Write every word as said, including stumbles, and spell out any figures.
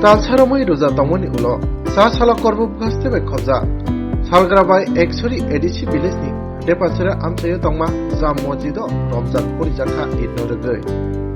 Talsa romwi rwja tongmani ulo cha salo Korbo bwkhaste bai khobjak. Salgra bai Eksori A D C village ni Depasera amchaio tongma Jam Mosjid o romjak porijakha Eid no rwgwi.